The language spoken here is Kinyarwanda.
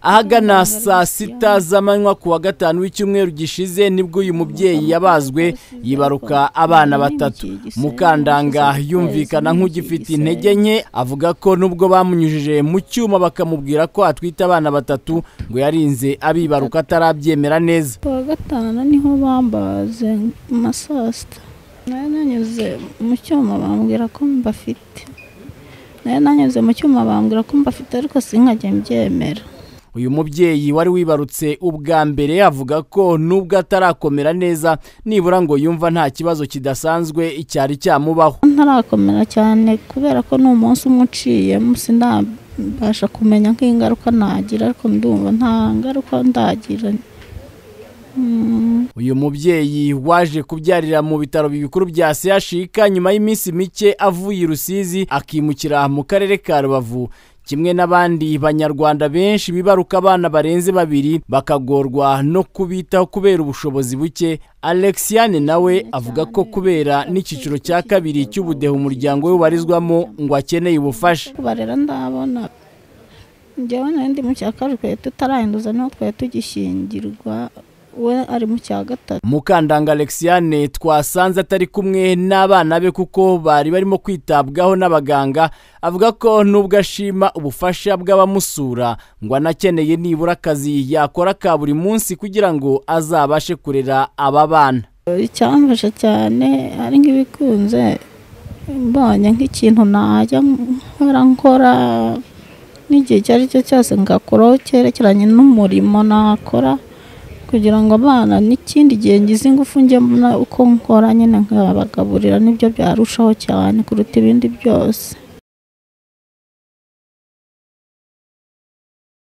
Ahagana saa 6 z'amanywa ku wa gatanu w'icyumweru gishize nibwo uyu mubyeyi yabazwe yibaruka abana batatu. Mukandanga yumvikana nk'ugifite intege nke, avuga ko nubwo bamunyujije mu cyuma bakamubwira ko atwite abana batatu, ngo yarinze abibaruka atarabyemera neza. Ku wa gatanu niho bambaze mu saa 6, nanyuze mu cyuma bambwira ko mbafite, nanyuze mu cyuma bambwira ko mbafite ariko sinkajya mbyemera. Uyu mubyeyi wari wibarutse ubwa mbere avuga ko nubwo atarakomera neza nibura ngo yumva nta kibazo kidasanzwe icyari cyamubaho. Ntarakomera cyane kubera ko ni umunsi umwe uciyemo, sindabasha kumenya nk'ingaruka nagira, ariko ndumva nta ngaruka ndagira. Uyu mubyeyi waje kubyarira mu bitaro bikuru bya CHUK nyuma y'iminsi mike avuye i Rusizi akimukira mu karere ka Rubavu, kimwe n'abandi banyarwanda benshi bibaruka abana barenze babiri bakagorwa no kubitaho kubera ubushobozi buke. Alexiane nawe avuga ko kubera n'icyiciro cya kabiri cy'ubudehe umuryango we ubarizwamo ngo akeneye ubufasha. Kubarera ndabona njyewe nari mu cya kabiri twari tutarahinduza, niho twari tugishyingirwa, we ari mu cya gatatu. Mukandanga Alexiane twasanze atari kumwe n'abana be kuko bari barimo kwitabwaho n'abaganga, avuga ko nubwo ashima ubufasha bw'abamusura ngo anakeneye nibura akazi yakora ka buri munsi kugira ngo azabashe kurera aba bana. Icyamfasha cyane ari nk'ibikunze mbonye nk'ikintu najya nkora n'igihe icyo ari cyo cyose ngakoraho cyerekeranye n'umurimo nakora kugira ngo abana n'ikindi gihe ngize ingufu njye mbona uko nkora nyine nkabagaburira, nibyo byarushaho cyane kuruta ibindi byose.